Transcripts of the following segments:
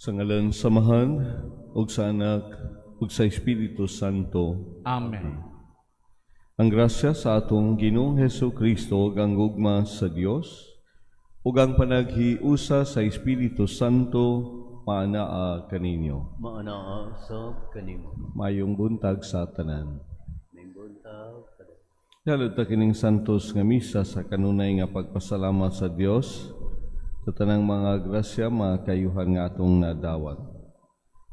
Sa ngalan sa Amahan, ug sa Anak, ug sa Espiritu Santo. Amen. Ang grasya sa atong Ginoong Hesus Kristo ug ang gugma sa Dios ug ang panaghiusa sa Espiritu Santo maanaa kaninyo. Maanaa sab kanimo. Mayong buntag sa tanan. Maayong buntag kada. Ihalad ta kining santos nga misa sa kanunay nga pagpasalamat sa Dios sa tanang mga grasya, mga kayuhan nga atong nadawat.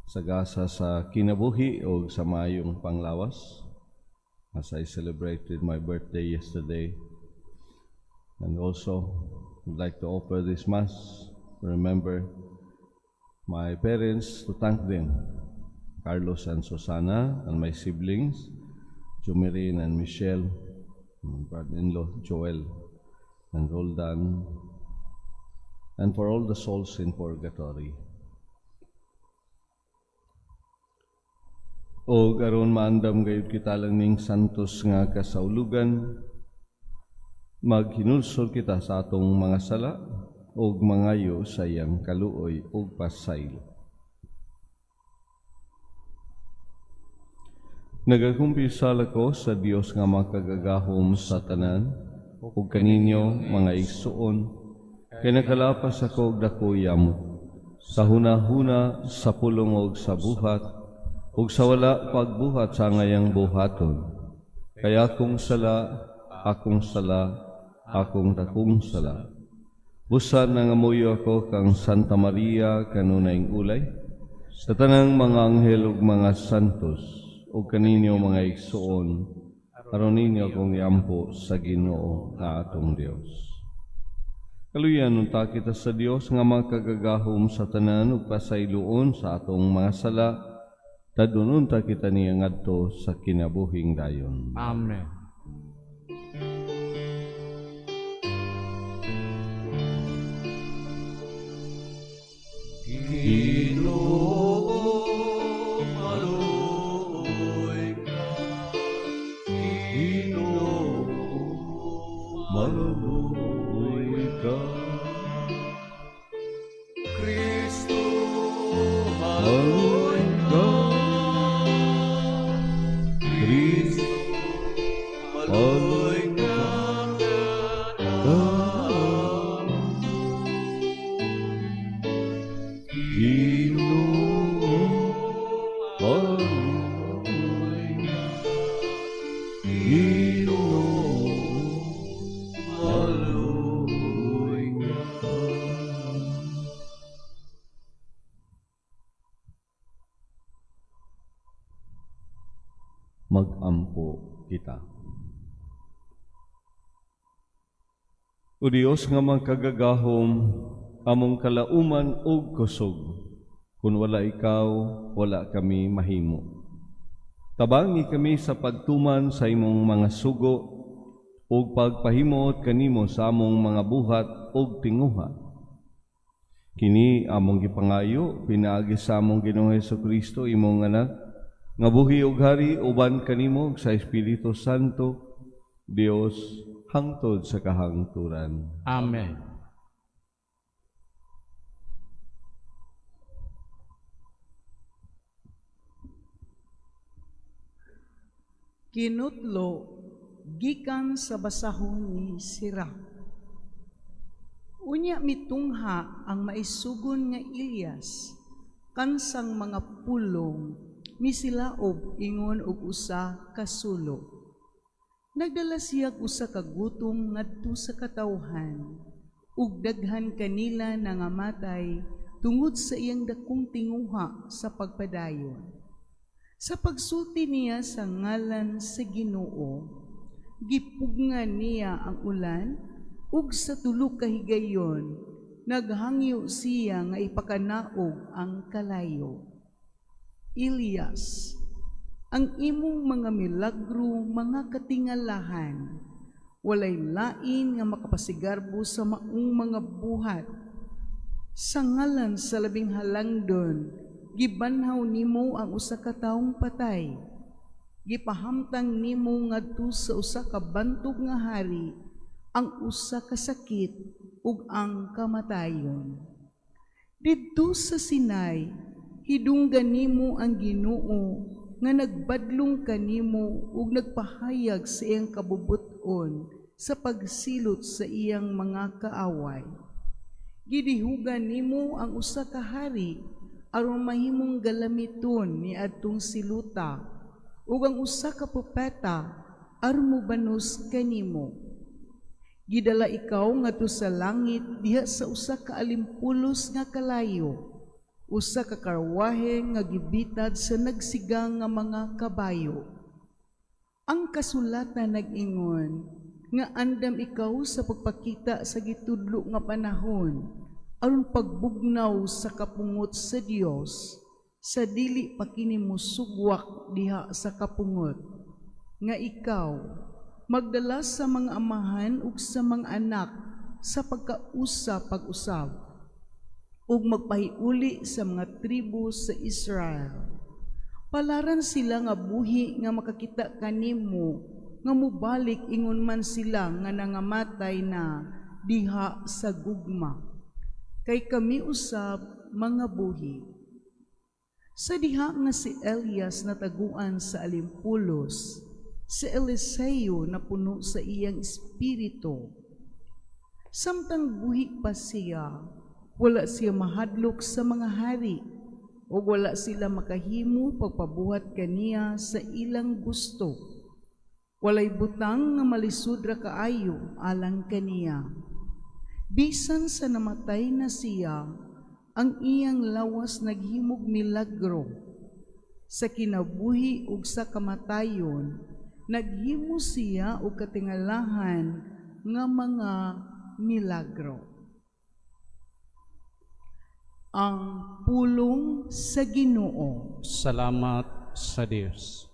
Sa gasa sa kinabuhi o sa maayong panglawas. As I celebrated my birthday yesterday. And also, would like to offer this Mass to remember my parents, to thank them, Carlos and Susana, and my siblings, Jumerin and Michelle, and brother-in-law Joel and Roldan, and for all the souls in purgatory. O aron maandam gayud kita lang ning santos nga kasaulugan, maghinulsol kita sa atong mga sala ug mangayo sa iyang kaluoy ug pasaylo. Nagakumpisal ako sa Dios nga makagagahom sa tanan ug kaninyo mga igsuon, kay nakalapas ako og dako yamot sa hunahuna, sa pulong ug sa buhat, ug sa wala pagbuhat sa ngayang buhaton. Kay akong sala, akong sala, akong dakong sala. Busa nangamuyo ako kang Santa Maria kanunayng ulay, sa tanang mga anghel ug mga santos, ug kaninyo mga igsuon, aron ninyo akong iampo sa Ginoo nga atong Dios. Kaluyan unta kita sa Dios nga makagagahom sa tanan ug pasayloon sa atong mga sala, tadon unta kita niya ngadto sa kinabuhing dayon. Amen. Ginoo, maluoy ka. Ginoo, maluoy ka. Kristo, maluoy ka. Kristo, maluoy ka. Ginoo, maluoy ka. Ginoo, maluoy ka. Magampo kita. O Dios nga makagagahom, among kalauman ug kusog, kun wala ikaw, wala kami mahimo. Tabangi kami sa pagtuman sa imong mga sugo ug pagpahimuot kanimo sa among mga buhat ug tinguha. Kini among gipangayo pinaagi sa among Ginoong Hesukristo, imong anak, nga buhi ug hari uban kanimo sa Espiritu Santo, Dios hangtod sa kahangturan. Amen. Kinutlo gikan sa basahon ni Sirach. Unya mitungha ang maisugon nga Elias kansang mga pulong misilaob ingon og usa ka sulo. Nagdala siya og usa ka gutom ngadto sa katawhan, ug daghan kanila nangamatay tungod sa iyang dakong tinguha sa pagpadayon. Sa pagsulti niya sa ngalan sa Ginoo, gipugngan niya ang ulan, ug sa tulo ka higayon naghangyo siya nga ipakanaog ang kalayo. Elias, ang imong mga milagro, mga katingalahan, walay lain nga makapasigarbo sa maong mga buhat. Sa ngalan sa labing halangdon, gibanhaw nimo ang usa ka taong patay. Gipahamtang nimo ngadto sa usa ka bantog nga hari ang usa ka sakit ug ang kamatayon. Didto sa Sinai, hidunggan nimo ang Ginoo nga nagbadlong kanimo ug nagpahayag sa iyang kabubut-on sa pagsilot sa iyang mga kaaway. Gidihugan nimo ang usa ka hari aron mahimong galamiton niadtong siluta ug ang usa ka propeta aron mobanos kanimo. Gidala ikaw ngadto sa langit diha sa usa ka alimpulos nga kalayo, usa ka karwahe nga gibitad sa nagsigang nga mga kabayo. Ang kasulatan nag-ingon nga andam ikaw sa pagpakita sa gitudlo nga panahon aron pagbugnaw sa kapungot sa Dios sa dili pa kini mosugwak diha sa kapungot, nga ikaw magdala sa mga amahan ug sa mga anak sa pagkausa pag-usab ug magpahiuli sa mga tribo sa Israel. Palaran sila nga buhi nga makakita kanimo nga mobalik ingon man sila nga nangamatay na diha sa gugma. Kay kami usab mga buhi. Sa diha nga si Elias nataguan sa alimpulos, si Eliseo napuno sa iyang espiritu. Samtang buhi pa siya, wala siya mahadlok sa mga hari, ug wala sila makahimo pagpabuhat kaniya sa ilang gusto. Walay butang nga malisod ra kaayo alang kaniya. Bisan sa namatay na siya, ang iyang lawas naghimog milagro. Sa kinabuhi ug sa kamatayon, naghimo siya og katingalahan nga mga milagro. Ang pulong sa Ginoo. Salamat sa Dios.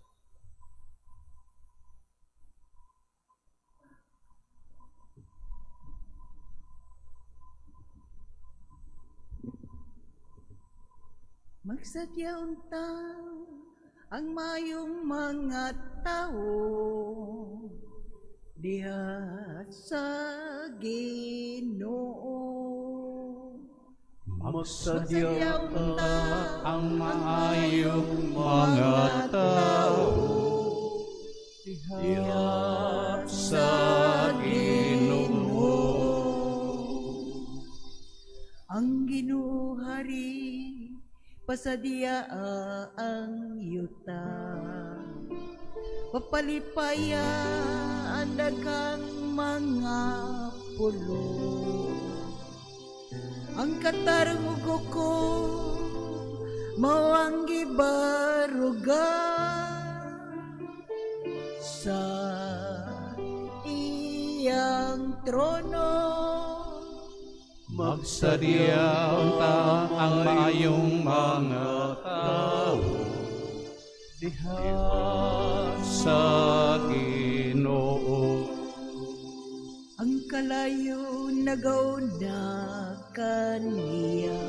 Magsadya unta ang mayong mga tao diha sa Ginoo. Magsadya unta ang maayong mga tao diha sa Ginoo. Ang Ginoo hari pasadya ang yuta. Papalipaya ang daghang mga pulo. Ang katarong ug hukom mao ang gibaruga sa iyang trono. Magsadya unta ang maayong mga tao diha sa Ginoo. Ang kalayo nagauna kaniya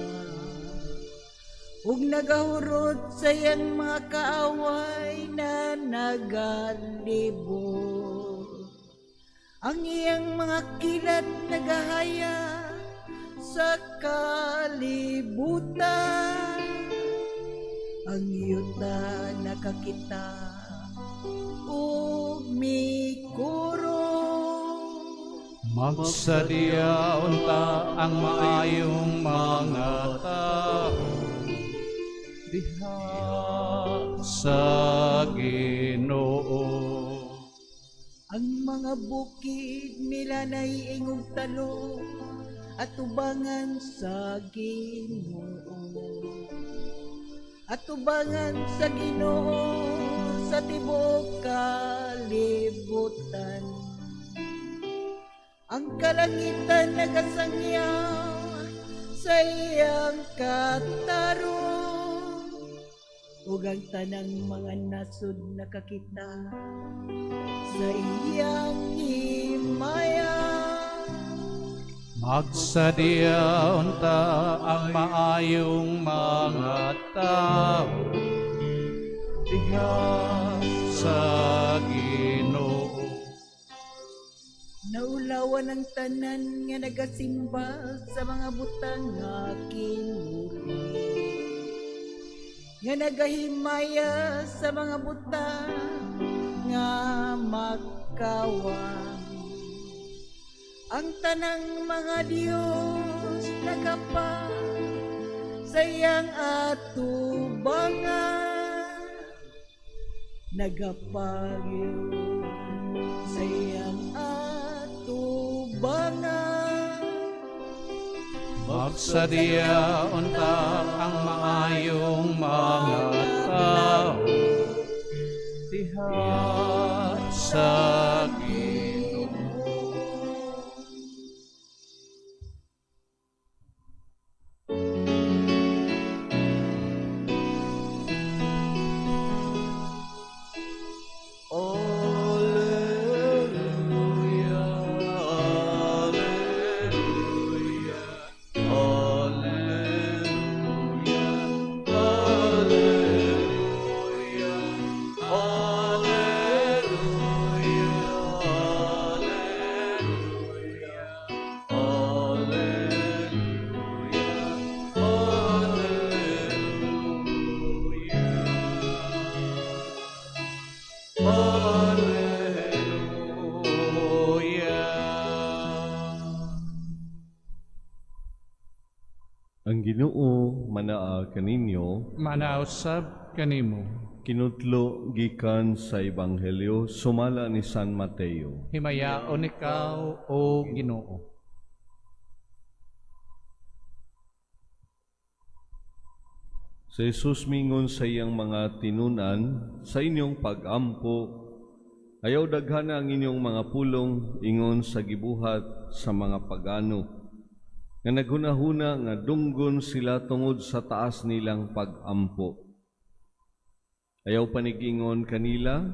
ug nagahurot sa iyang mga kaaway na nagalibot. Ang iyang mga kilat nagahaya sa kalibutan. Ang yuta nakakita ug mikuro. Magsadya unta ang maayong mga tao diha sa Ginoo. Ang mga bukid milanay ingog talo at tubangan sa Ginoo. At tubangan sa Ginoo sa tibuok kalibutan. Ang kalangitan nagasangyaw sa iyang katarong ug ang tanang mga nasod nakakita sa iyang himaya. Magsadya unta ang maayong mga tao diha sa Ginoo. Naulawan ang tanan nga nagasimba sa mga butang nga kinuri, nga nagahimaya sa mga butang nga makawang. Ang tanang mga Diyos nagapa sa iyang atubangan, nagapagyo sa iyang atubangan. Magsadya unta ang maayong mga tao diha sa Ginoo. Alleluia, alleluia, alleluia, alleluia, alleluia, alleluia, alleluia, alleluia. Alleluia. Ang Ginoo manaa kaninyo, Manausab kanimo. Kinutlo gikan sa Ebanghelyo sumala ni San Mateo. Himayaon ikaw, o Ginoo. Si Jesus mingon sa iyang mga tinunan, sa inyong pag-ampo, ayaw daghana ang inyong mga pulong ingon sa gibuhat sa mga pagano, nga naghunahuna nga dunggon sila tungod sa taas nilang pag-ampo. Ayaw panigingon kanila,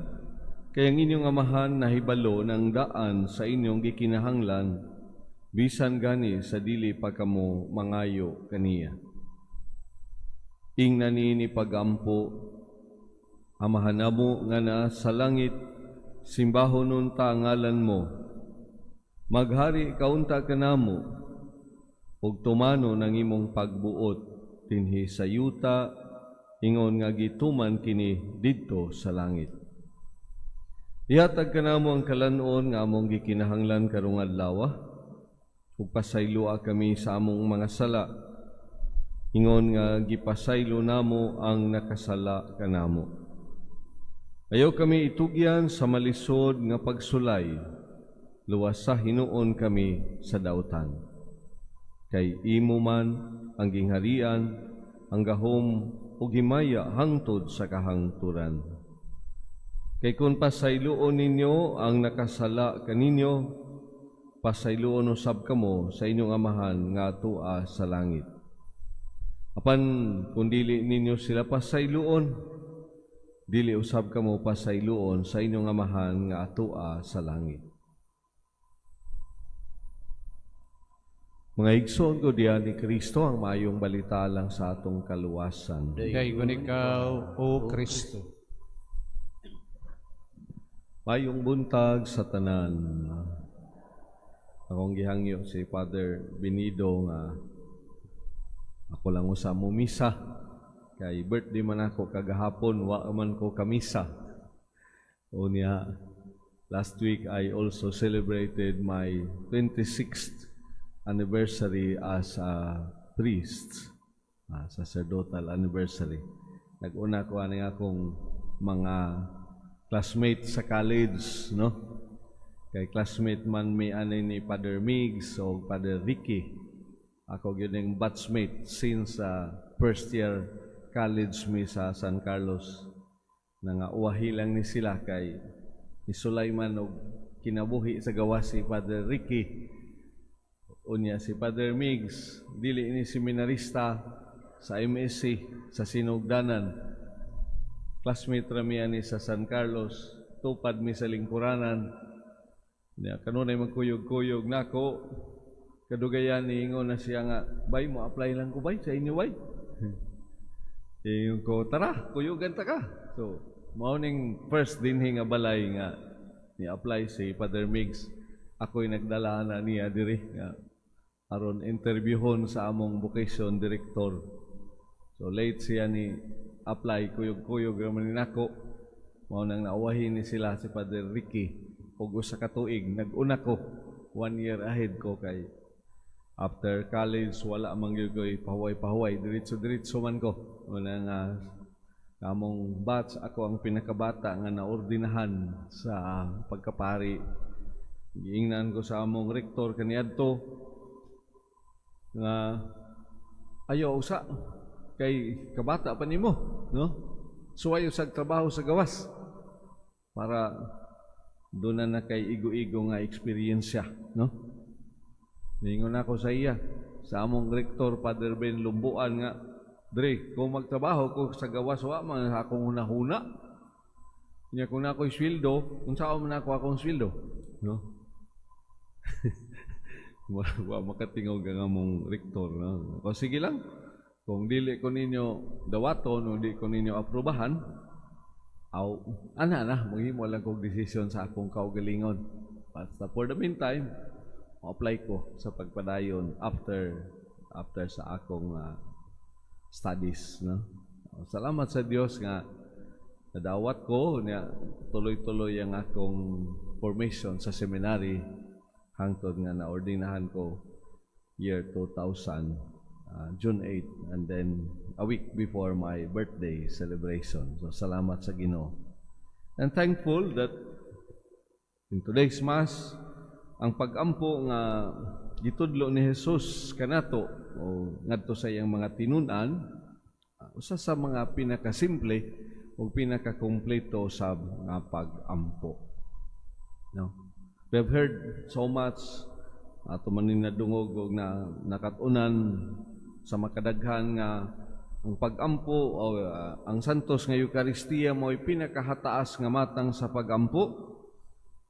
kay ang inyong amahan nahibalo ng daan sa inyong gikinahanglan, bisan gani sa dili pa kamo mangayo kaniya. Ingna niini pag-ampo, Amahan namo nga naa sa langit, simbahon unta ang ngalan mo. Maghari kaunta kanamo, ug tumano ng imong pagbuot dinhi sa yuta, ingon nga gituman kini didto sa langit. Ihatag kanamo ang kalan-on nga among gikinahanglan karong adlaw, ug pasayloa kami sa among mga sala, ingon nga gipasaylo namo ang nakasala kanamo. Ayaw kami itugyan sa malisod nga pagsulay, luwas sa hinuon kami sa dautan. Kay imo man ang gingharian, ang gahom ug himaya hangtod sa kahangturan. Kay kun pasayloon ninyo ang nakasala kaninyo, pasayloon usab kamo sa inyong amahan nga atua sa langit. Apan kung dili ninyo sila pasayloon, dili usab kamo pasayloon sa inyong amahan nga atua sa langit. Mga igsoon ko diha ni Kristo, ang maayong balita lang sa atong kaluwasan. Daygon ikaw, O Kristo. Maayong buntag sa tanan. Akong gihangyo si Father Benido nga ako lang usa mo misa. Kay birthday man ako kagahapon, wa man ko kamisa. Unya, last week I also celebrated my 26th anniversary as a priest, sacerdotal anniversary. Nag-una ko ani akong mga classmates sa college, no? Kay classmate man mi ani ni Father Migs o Father Ricky. Ako gyud ning batchmate since first year college mi sa San Carlos. Nanga uwahi lang ni sila kay ni Sulaiman og kinabuhi sa gawas si Father Ricky. Unya si Father Migs dili ni seminarista sa MSC sa Sinugdanan. Classmate ra mi ani sa San Carlos, tupad mi sa lingkuranan. Nya kanunay magkuyog-kuyog nako. Kadugayan niingon na siya nga, bay mo apply lang ko bay sa inyo bay. Ingon ko, tara, kuyugan ta ka. So, mao ning first dinhi nga balay nga ni-apply si Father Migs. Ako'y nagdala na niya diri nga aron interviewhon sa among vocation director. So late siya ni apply, kuyog-kuyog raman ni nako. Mao nang nauwahin ni sila si Father Ricky og usa ka tuig. Nag-una ko, one year ahead ko, kay after college wala man gyud ko'y pahuway-pahuway, diretso-diretso man ko. Mao nga among batch, ako ang pinakabata nga naordinahan sa pagkapari. Giingnan ko sa among rektor kaniadto nga ayaw usa kay kabata pa nimo, no? Suway usag trabaho sa gawas para doon na kay igo-igo nga eksperyensya, no? Ningon ako sa iya, sa among rektor, Father Ben Lumbuan, nga Dre, kung magtrabaho ko sa gawas, wa man akong hunahuna. Nya kung na ako'y sweldo, kung saan man ako akong sweldo, no? Wa makatingog ang among rektor, no? O sige lang, kung dili ko ninyo dawaton o di ko ninyo aprobahan, aw, ana na, maghimo lang kog desisyon sa akong kaugalingon. Basta for the meantime, apply ko sa pagpadayon after after sa akong studies, no? Salamat sa Dios nga nadawat ko niya, tuloy-tuloy ang akong formation sa seminary hangtod nga naordinahan ko year 2000, June 8, and then a week before my birthday celebration. So salamat sa Ginoo. And thankful that in today's Mass, ang pagampo nga gitudlo ni Jesus kanato o ngadto sa iyang mga tinun-an, usa sa mga pinakasimple o pinakakumpleto sa nga pag-ampo. No? We have heard so much, ato man ni nadungog og na nakat-unan sa makadaghan nga ang pag-ampo o ang Santos nga Eukaristiya mo'y pinakahataas nga matang sa pag-ampo.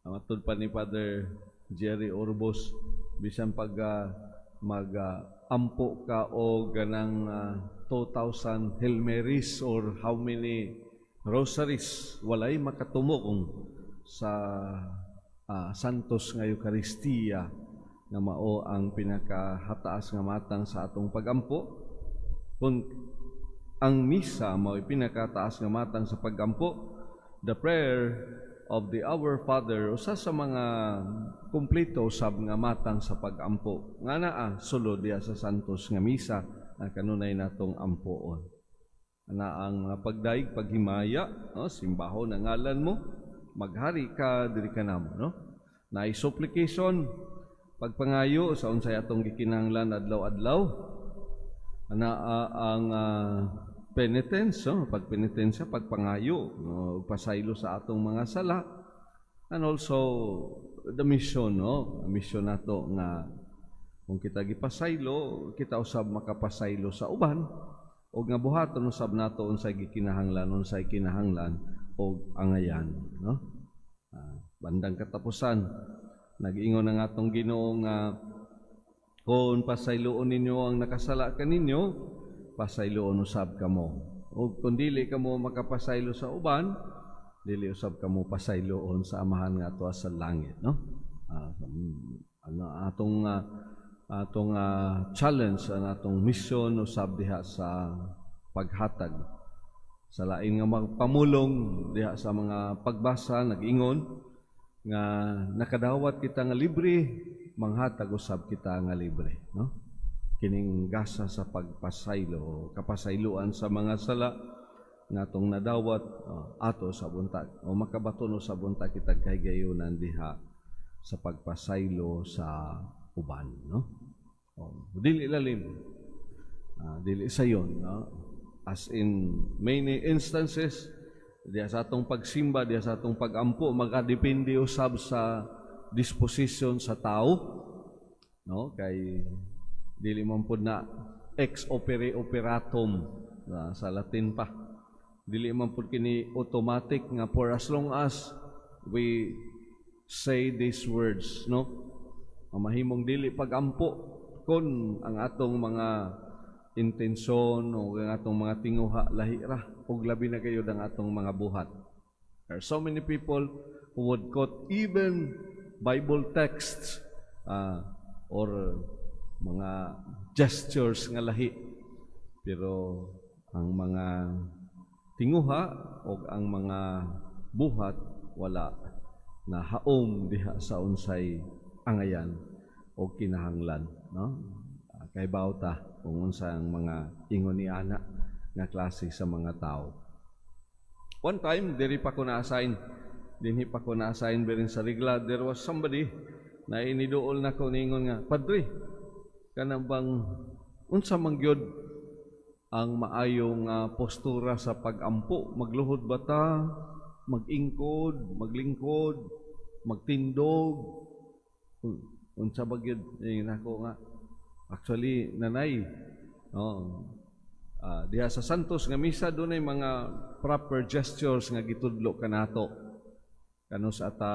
Matud pa ni Father Jerry Orbos, bisan pag mag ampo ka o ganang 2,000 Hail Marys or how many rosaries, walay makatumok sa Santos nga Eukaristiya nga mao ang pinakahataas nga matang sa atong pagampo. Kung ang misa mao pinakataas nga matang sa pagampo, the prayer of the Our Father usa sa mga kumpleto sab nga matang sa pagampo nga naa sulod diha sa Santos nga Misa nga kanunay natong ampoon. Ana ang mga pagdayeg, paghimaya, no? Simbahon ang ngalan mo, maghari ka diri kanamo, no? Naay supplication, pagpangayo sa unsay atong gikinahanglan adlaw-adlaw. Ana ang penitence, no? Pagpenitensya, pagpangayo, no? Pasaylo sa atong mga sala, and also the mission, no? Ang mission nato nga kung kita gipasaylo, kita usab makapasaylo sa uban o nga buhaton usab nato unsay gikinahanglan, unsay kinahanglan og angayan, no? Bandang katapusan, nag-ingon ang atong Ginoo nga kung pasayloon ninyo ang nakasala kaninyo, pasayloon usab kamo. O kung dili kamo makapasaylo sa uban, dili usab kamo pasayloon sa Amahan nga ato sa langit, no? Ano atong challenge, ang atong mission usab diha sa paghatag sa lain nga magpamulong diha sa mga pagbasa, nag-ingon nga nakadawat kita nga libre, manghatag usab kita nga libre, no? Kining gasa sa pagpasaylo, kapasayloan sa mga sala nga atong nadawat, ato sa buntag o makabaton sa buntag kita kahigayunan diha sa pagpasaylo sa uban, no? Oh, dili lalim, dili sayon, no? As in many instances diha sa atong pagsimba, diha sa atong pagampo, magadepende usab sa disposition sa tao, no? Kay dili man pud na ex opere operatum, sa Latin pa, dili man pud kini automatic nga for as long as we say these words, no? Ang mahimong dili pagampo kon ang atong mga intensyon o ang atong mga tinguha lahi ra, ug labi na gayud ang atong mga buhat. There are so many people who would quote even Bible texts or mga gestures nga lahi, pero ang mga tinguha o ang mga buhat wala na haom diha sa unsay angayan o kinahanglan, no? Kay ta kung unsa ang mga ingon ni ana nga klase sa mga tao. One time diri pa ko na-assign, dinhi pa ko na-assign birin sa Rigla, there was somebody na iniduol nako, ningon nga, "Padre, kanang bang unsa man gyud ang maayo nga postura sa pagampo? Magluhod ba ta? Magingkod, maglingkod, magtindog? Unsa ba gyud?" Ingon ako nga, "Actually, nanay, no, diha sa Santos nga misa dunay mga proper gestures nga gitudlo kanato. Kanus-a ta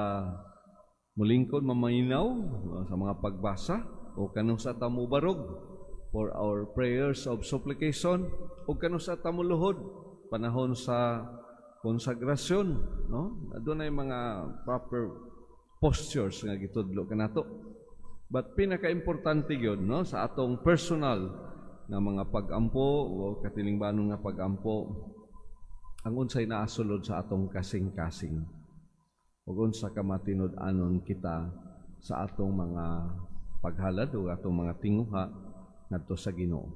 mulingkod mamayinaw sa mga pagbasa, o kanus-a ta mubarog for our prayers of supplication, o kanus-a ta muluhod panahon sa konsagrasyon, no? Dunay mga proper postures nga gitudlo kanato. But pinakaimportante gyud, no, sa atong personal nga mga pagampo o katilingbanon nga pagampo, ang unsay naasulod sa atong kasing-kasing ug unsa ka matinud-anon kita sa atong mga paghalad o atong mga tinguha ngadto sa Ginoo.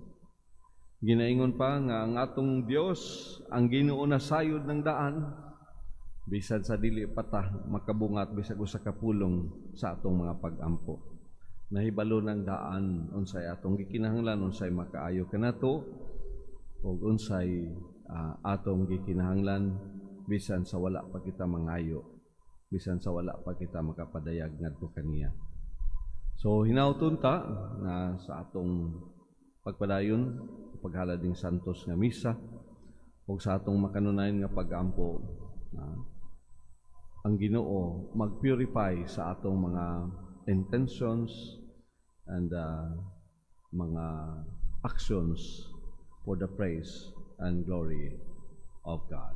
Ginaingon pa nga ang atong Dios, ang Ginoo, na sayod ng daan bisan sa dili pa ta makabungat bisag usa ka pulong sa atong mga pagampo. Nahibalo ng daan unsay atong gikinahanglan, unsay makaayo kanato ug unsay atong gikinahanglan bisan sa wala pa kita mangayo, bisan sa wala pa kita makapadayag ngadto kaniya. So hinawton ta na sa atong pagpadayon, paghalad ning Santos nga misa ug sa atong makanunayan nga pagampo, ang Ginoo mag-purify sa atong mga intentions and mga actions for the praise and glory of God.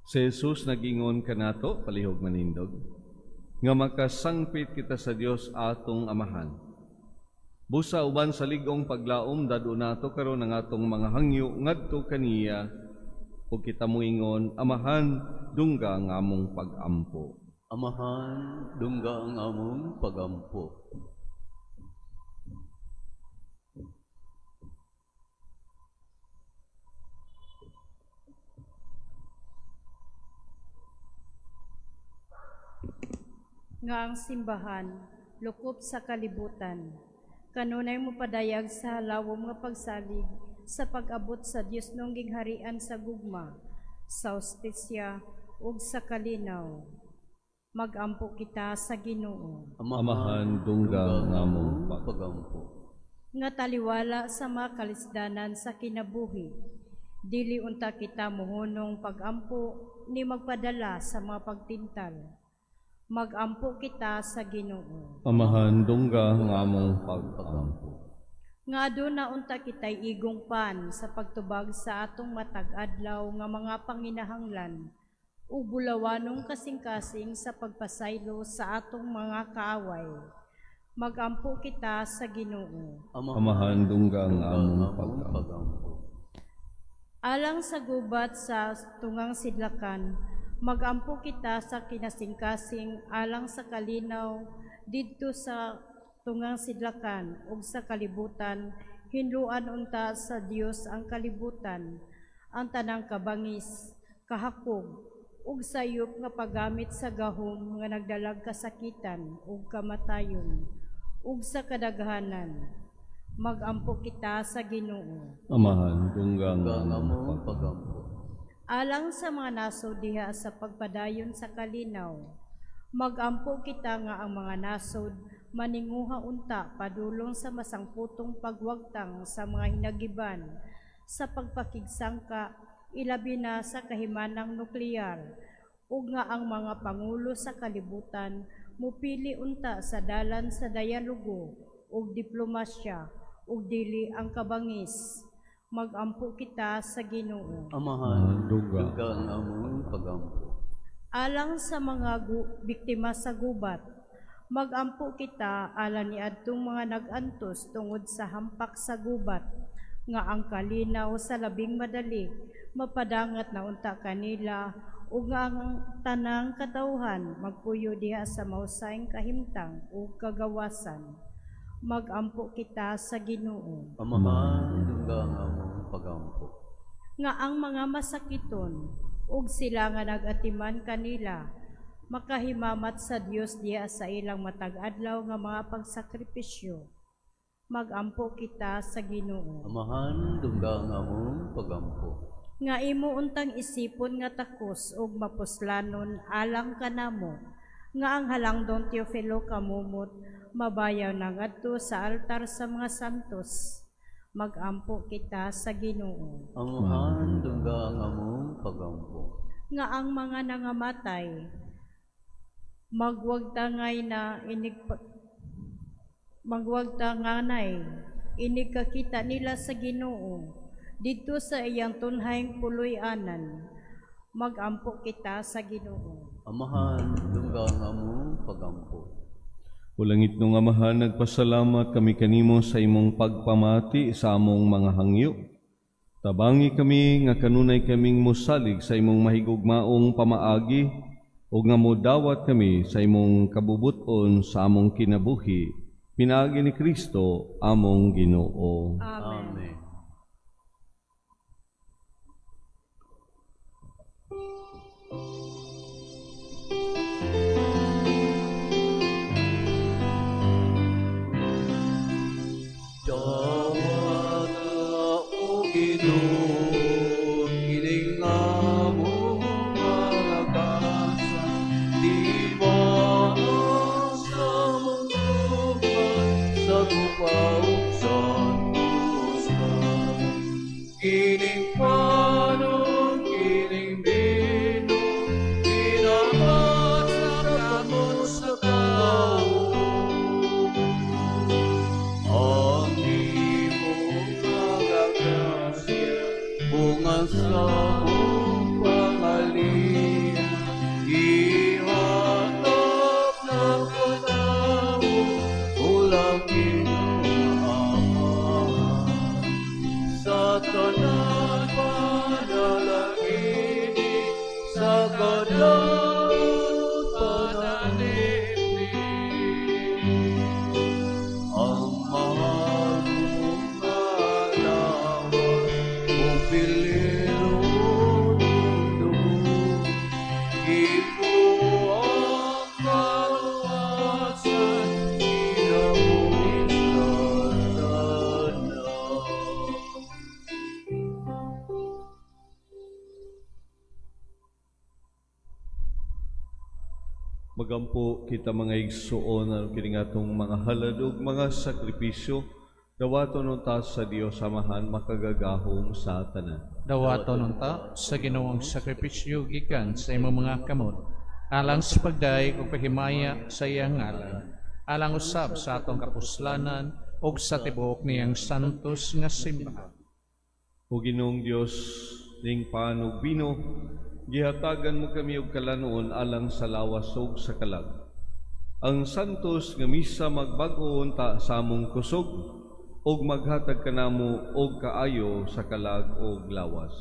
Si Jesus nagingon kanato, palihog manindog, nga makasangpit kita sa Dios atong Amahan. Busa uban sa lig-ong paglaom, dad-on nato karon ang atong mga hangyo ngadto kaniya ug kita moingon, "Amahan, dungga ang among pagampo." Amahan, dungga ang among pagampo. Nga ang simbahan lukop sa kalibutan kanunay mopadayag sa halawom nga pagsalig sa pag-abot sa Diosnong gingharian sa gugma, sa hustisya ug sa kalinaw. Magampo kita sa Ginoo. Amahan, dungga ang among pagampo. Nga taliwala sa mga kalisdanan sa kinabuhi, dili unta kita mohunong pagampo ni magpadala sa mga pagtintal. Magampo kita sa Ginoo. Amahan, dungga ang among pagampo. Nga aduna unta kita'y igong pan sa pagtubag sa atong matag adlaw nga mga panginahanglan ug bulawanong kasing-kasing sa pagpasaylo sa atong mga kaaway. Magampo kita sa Ginoo. Amahan, dungga ang among pagampo. Pagampo. Alang sa gubat sa tungang sidlakan, magampo kita sa kinasingkasing alang sa kalinaw didto sa tungang sidlakan ug sa kalibutan. Hinluan unta sa Dios ang kalibutan, ang tanang kabangis, kahakog ug sayop nga paggamit sa gahom nga nagdalag kasakitan ug kamatayon ug sa kadaghanan. Magampo kita sa Ginoo. Amahan, dungga ang Dungga ang among among pagampo. pagampo. Alang sa mga nasod diha sa pagpadayon sa kalinaw, magampo kita nga ang mga nasod maninguha unta padulong sa masangputong pagwagtang sa mga hinagiban sa pagpakigsangka, ilabi na sa kahimanang nuklear, ug nga ang mga pangulo sa kalibutan mupili unta sa dalan sa dialogo ug diplomasya ug dili ang kabangis. Magampo kita sa Ginoo. Amahan, Dungga. Dungga ang among pagampo. Alang sa mga biktima sa gubat, magampo kita alang niadtong mga nag-antos tungod sa hampak sa gubat, nga ang kalinaw sa labing madali mapadangat na unta kanila ug nga ang tanang katawhan magpuyo diha sa mausayng kahimtang ug kagawasan. Magampo kita sa Ginoo. Amahan, dungga ang among pagampo. Nga ang mga masakiton ug sila nga nag-atiman kanila makahimamat sa Dios diha sa ilang matag adlaw nga mga pagsakripisyo. Magampo kita sa Ginoo. Amahan, dungga ang among pagampo. Nga imo untang isipon nga takos ug mapuslanon alang kanamo, nga ang halangdong Teofilo Camomot mabayaw na ngadto sa altar sa mga santos. Magampo kita sa Ginoo. Amahan, dungga ang among pagampo. Nga ang mga nangamatay magwagtangay na inig magwagtanganay inig kakita nila sa Ginoo didto sa iyang tunhayng puloy-anan. Magampo kita sa Ginoo. Amahan, dungga ang among pagampo. O langit nung Amahan, nagpasalamat kami kanimo sa imong pagpamati sa among mga hangyo. Tabangi kami nga kanunay kaming mosalig sa imong mahigugmaong pamaagi o nga modawat kami sa imong kabubuton sa among kinabuhi. Pinaagi ni Kristo among Ginoo. Amen. Amen. Dawata o Ginoo, kining among kalakasan, timaan sa among gubat, sa gupaw sa tuskan. Kining panon, kining bino, ginamat sa kamot sa tao. Ang imong mga grasya, bunga sa among pangaliya, ihatag na kanamo, ulang Ginoo Amahan. Sa tanan panalangini, sa kadaot panalipni. Ang mahal mong lawas, ug pililon dugo, gibuang kaluwasan, kinabuhi sa tanan. Magampo kita mga igsuon aron kini atong mga halad ug mga sakripisyo, dawaton unta sa Dios Amahan makagagahom sa tanan. Dawaton unta sa Ginoong sakripisyo gikan sa imong mga kamot, alang sa pagdayeg ug paghimaya sa iyang ngalan, alang usab sa atong kapuslanan ug sa tibuok niyang santos nga simbahan. O Ginoong Dios, ning pan ug bino, gihatagan mo kami og kalanuon alang sa lawas ug sa kalag. Ang santos nga misa magbag-o unta sa among kusog ug maghatag kanamo og kaayo sa kalag ug lawas.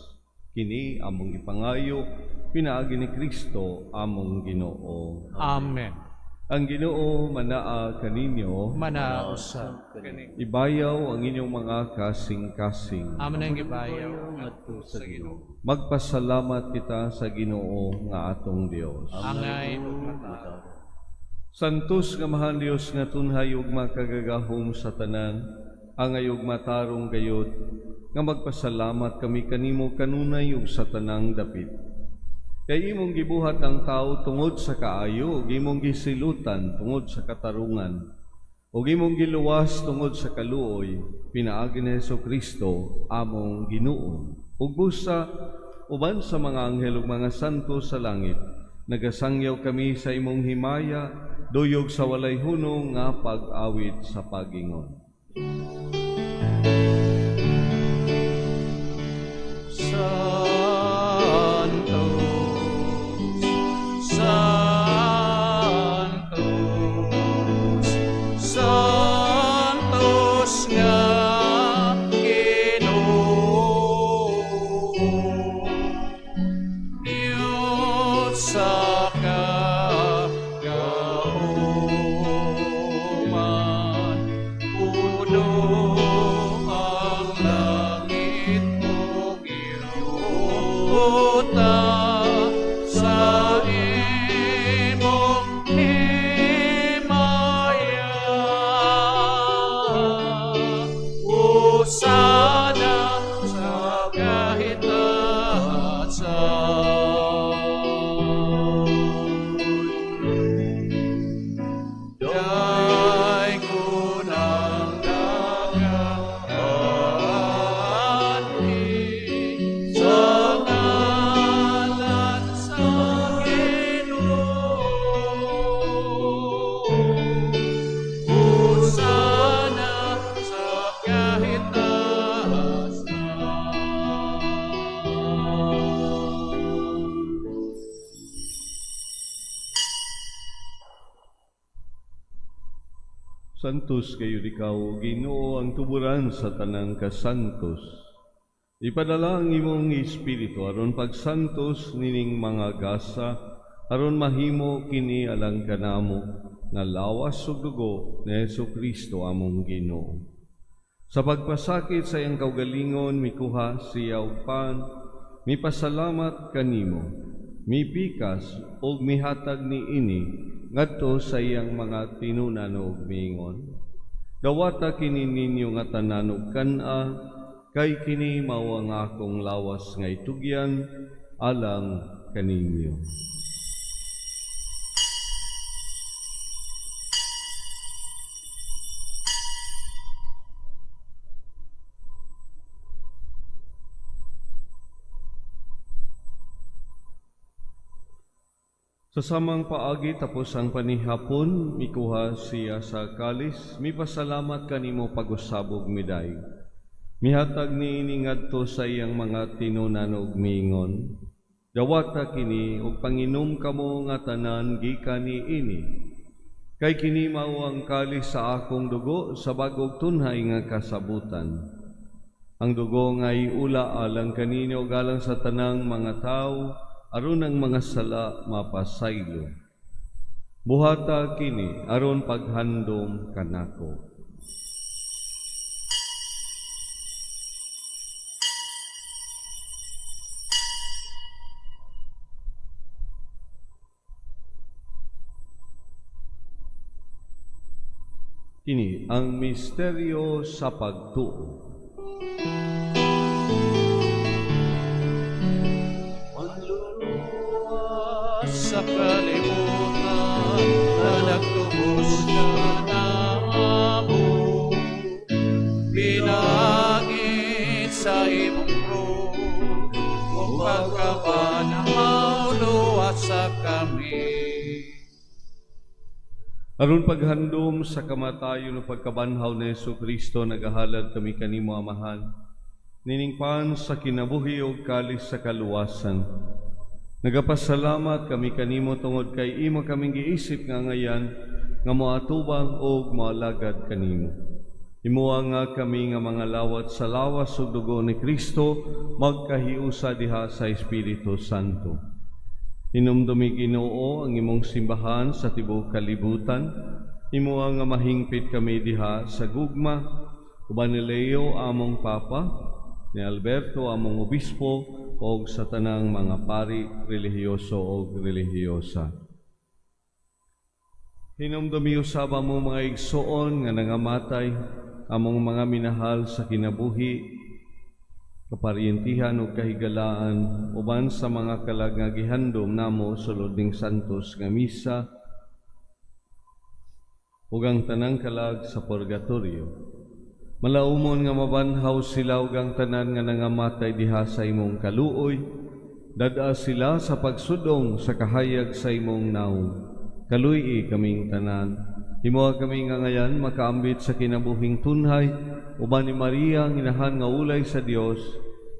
Kini among gipangayo pinaagi ni Kristo among Ginoo. Amen. Ang Ginoo manaa kaninyo, Manaa usab kaninyo. Ibayaw ang inyong mga kasing-kasing. Amen ang gibayaw ngadto sa Ginoo. Magpasalamat kita sa Ginoo nga atong Dios. Angay ug matarong. Santos nga mahal Dios nga tunhay ug makagagahom sa tanan, angay ug matarong gayod, nga magpasalamat kami kanimo kanunay ug sa tanang dapit. Kay imong gibuhat ang tao tungod sa kaayo, ug imong gisilutan tungod sa katarungan. Ug imong giluwas tungod sa kaluoy pinaagi ni Hesukristo among Ginoo. Ug busa uban sa mga anghel ug mga santo sa langit, nagasangyaw kami sa imong himaya, duyog sa walay hunong nga pag-awit sa pagingon. Santo, Santo, Santos nga Ginoo, Diyos sa kagauman, puno ang langit ug yuta sa imong himaya. Hosana sa kahitasan. Daygon ang nagaanhi sa ngalan sa Ginoo. Hosana sa kahitasan. Santos kayo ikaw, Ginoo, ang tuburan sa tanang kasantos. Ipadala ang imong espiritu aron pagsantos nining mga gasa, aron mahimo kini alang kanamo nga lawas ug dugo ni Hesukristo among Ginoo. Sa pagpasakit sa iyang kaugalingon, mikuha siya og pan, mipasalamat kanimo, mipikas og mihatag niini ngadto sa iyang mga tinunan og miingon. Dawata kini ninyo nga tanan og kan-a, kay kini mao ang akong lawas nga itugyan alang kaninyo. Sa samang paagi tapos ang panihapon, mikuha siya sa kalis, mipasalamat kanimo pag-usabog miday. Mihatag niini ngadto sa iyang mga tinunan og miingon. Dawata kini og panginom kamo nga tanan gikan niini. Kay kini mao ang kalis sa akong dugo sa bag-ong tunhay nga kasabutan. Ang dugo nga iula alang kaninyo ug alang sa tanang mga tawo, aron ang mga sala mapasaylo. Buhata kini aron paghandom kanako. Kini ang misteryo sa pagtuo. Sa kalibutan na nagtubos kanamo, pinaagi sa imong krus ug pagkabanhaw luwasa kami. Aron paghandom sa kamatayon o pagkabanhaw ni Hesukristo, nagahalad kami kanimo, Amahan, niningpan sa kinabuhi ug kalis sa kaluwasan. Nagapasalamat kami kanimo tungod kay imo kaming giisip nga ngayan nga moatubang og moalagad kanimo. Imuha nga kami nga mga lawat sa lawas ug dugo ni Kristo magkahiusa diha sa Espiritu Santo. Hinumdumi Ginoo ang imong simbahan sa tibuok kalibutan. Imuha nga mahingpit kami diha sa gugma uban ni Leo among Papa, ni Alberto among Obispo, og sa tanang mga pari, relihiyoso og relihiyosa. Hinumdumi usab among mga igsoon nga nangamatay, among mga minahal sa kinabuhi, kaparyentihan ug kahigalaan, uban sa mga kalag nga gihandom namo sulod ning santos nga misa. ug ang tanang kalag sa purgatorio. Malaumon nga mabanhaw sila ug ang tanan nga nangamatay diha sa imong kaluoy, dad-a sila sa pagsudong sa kahayag sa imong nawong. Kaluy-i kaming tanan. Himoa kami nga ngayan makaambit sa kinabuhing tunhay uban ni Maria ang inahan nga ulay sa Dios,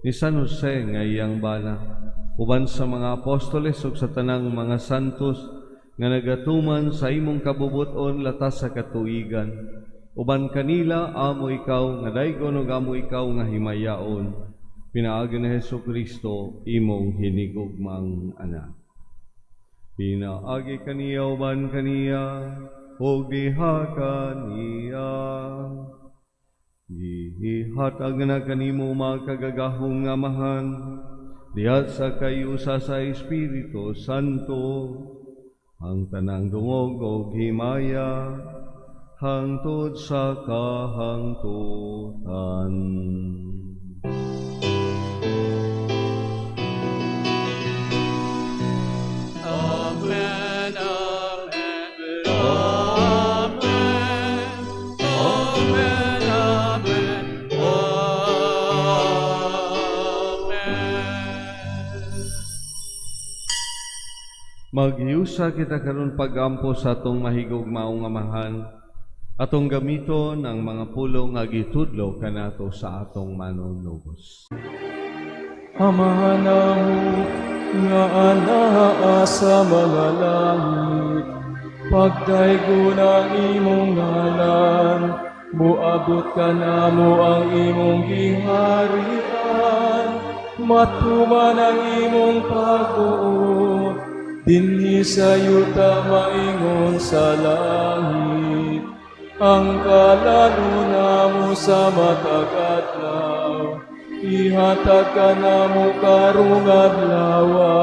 ni San Jose nga iyang bana, uban sa mga apostoles ug sa tanang mga santos nga nagatuman sa imong kabubuton latas sa katuigan. Uban kanila amo ikaw nga daygon ug amo ikaw nga himayaon. Pinaagi ni Hesus Kristo imong hinigugmang anak. Pinaagi kaniya uban kaniya ug diha kaniya. Gihatag na kanimo makagagahom nga Amahan, diha sa kayusa sa Espiritu Santo, ang tanang dungog og himaya hangtod sa kahangtutan. Amen, amen, amen, amen, amen, amen. Magyusa kita karon pagampo sa atong mahigugmaong Amahan, atong gamiton ang mga pulong nga gitudlo kanato sa atong manunubos. Amahan namo nga anaa sa mga langit, pagdaygon ang imong ngalan, muabot kanamo ang imong giharian, matuman ang imong pagbuot, dinhi sa yuta maingon sa langit. Ang kalan-on namo sa matag adlaw, ihatag kanamo karong adlawa,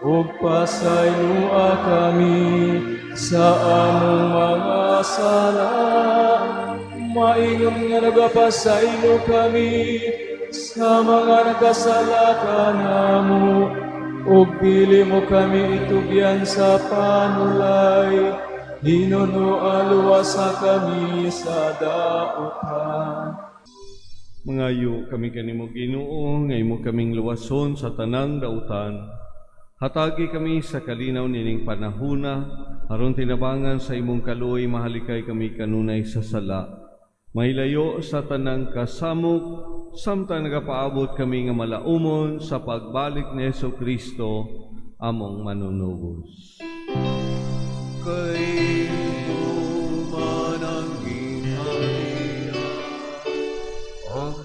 ug pasayloa kami sa among mga sala, maingon nga nagapasaylo kami sa mga nagkasala kanamo, ug dili mo kami itugyan sa panulay, hinunoa luwasa kami sa dautan. Mangayo kami kanimo Ginoo, nga imo kaming luwason sa tanang dautan. Hatagi kami sa kalinaw nining panahuna, aron tinabangan sa imong kaluoy mahalikay kami kanunay sa sala. Mahilayo sa tanang kasamok, samtang nagapaabot kami nga malaumon sa pagbalik ni Hesus Kristo, among manunubos. Kay man ang gingharian, ang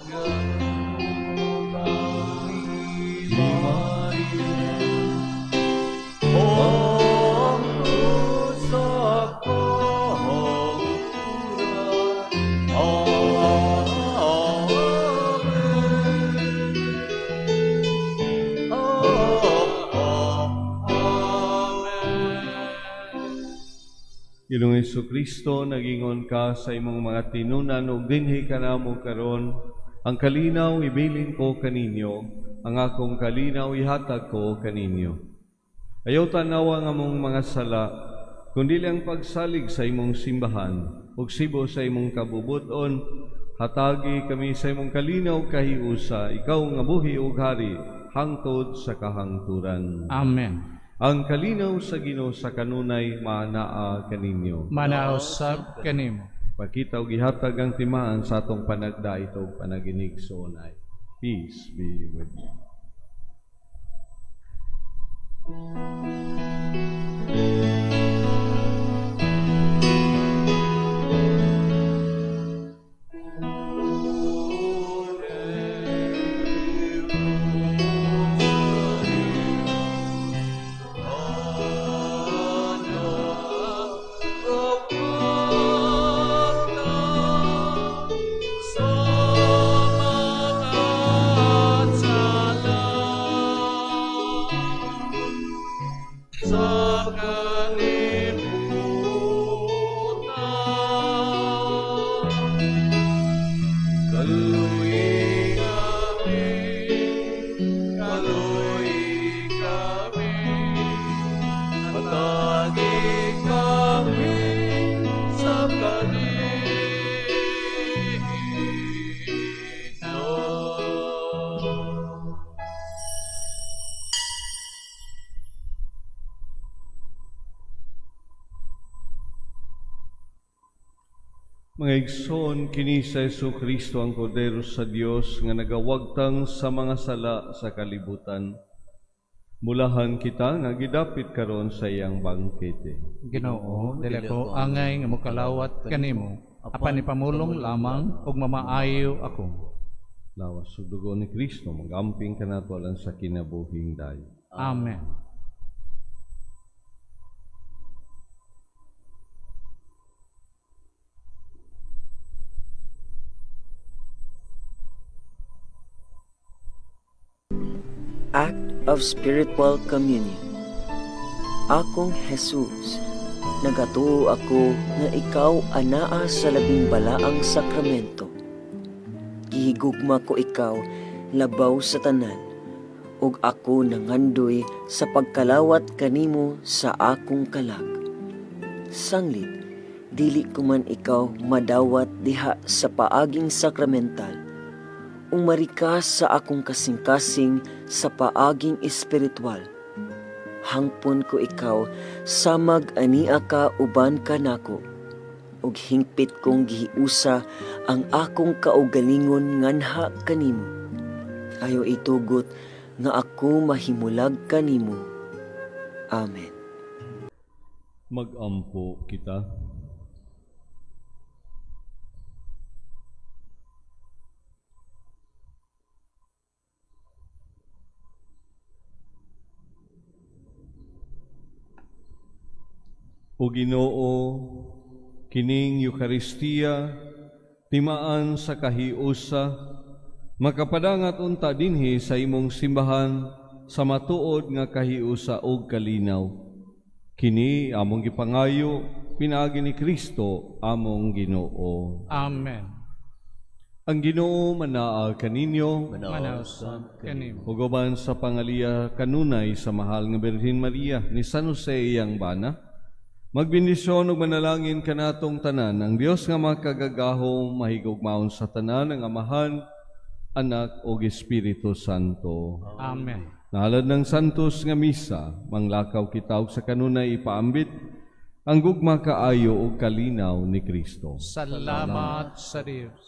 Ginoong Hesukristo, nagingon ka sa imong mga tinunan ug dinhi kanamo karon. Ang kalinaw ibilin ko kaninyo, ang akong kalinaw ihatag ko kaninyo. Ayaw tanawa ang among mga sala, kundi ang pagsalig sa imong simbahan ug sibo sa imong kabubuton. Hatagi kami sa imong kalinaw kahiusa, ikaw nga buhi ug hari hangtod sa kahangturan. Amen. Ang kalinaw sa Ginoo sa kanunay maanaa kaninyo. Manausab kanimo. Pakita og gihatag ang timaan sa atong panagdait ug panaginigsuonay. Peace be with you. Mga igsoon, kini si Hesus Kristo ang Kordero sa Dios nga nagawagtang sa mga sala sa kalibutan. Mulahan kita nga gidapit karon sa iyang bangkete. Ginoo, dili ko angay nga mokalawat kanimo, apan ipamulong lamang ug mamaayo ako. Lawas ug dugo ni Kristo magamping kanato alang sa kinabuhing dayon. Amen. Act of Spiritual Communion. Akong Jesus, nagatuo ako nga ikaw anaa sa labing balaang sakramento. Gihigugma ko ikaw labaw sa tanan, ug ako nangandoy sa pagkalawat kanimo sa akong kalag. Sanglit, dili ko man ikaw madawat diha sa paaging sakramental, umari ka sa akong kasing-kasing sa paaging espiritual. Hangpon ko ikaw, samag ania ka uban ka nako, ug hingpit kong gihiusa ang akong kaugalingon nganha kanimo. Ayo itugot nga ako mahimulag kanimo. Amen. Magampo kita. O Ginoo, kining Eukaristiya, timaan sa kahiusa, makapadangat unta dinhi sa imong simbahan sa matuod nga kahiusa og kalinaw. Kini among gipangayo pinaagi ni Kristo among Ginoo. Amen. Ang Ginoo manaa kaninyo, Manaa usab kanimo. Ug uban sa pangaliya kanunay sa mahal nga Birhen Maria ni San Jose iyang bana, magbendisyon ug manalangin kanatong tanan ang Dios nga makagagahom, mahigugmaon sa tanan, ang Amahan, Anak ug Espiritu Santo. Amen. Naalad ng santos nga misa, manglakaw kita og sa kanunay ipaambit ang gugma kaayo ug kalinaw ni Kristo. Salamat sa Dios.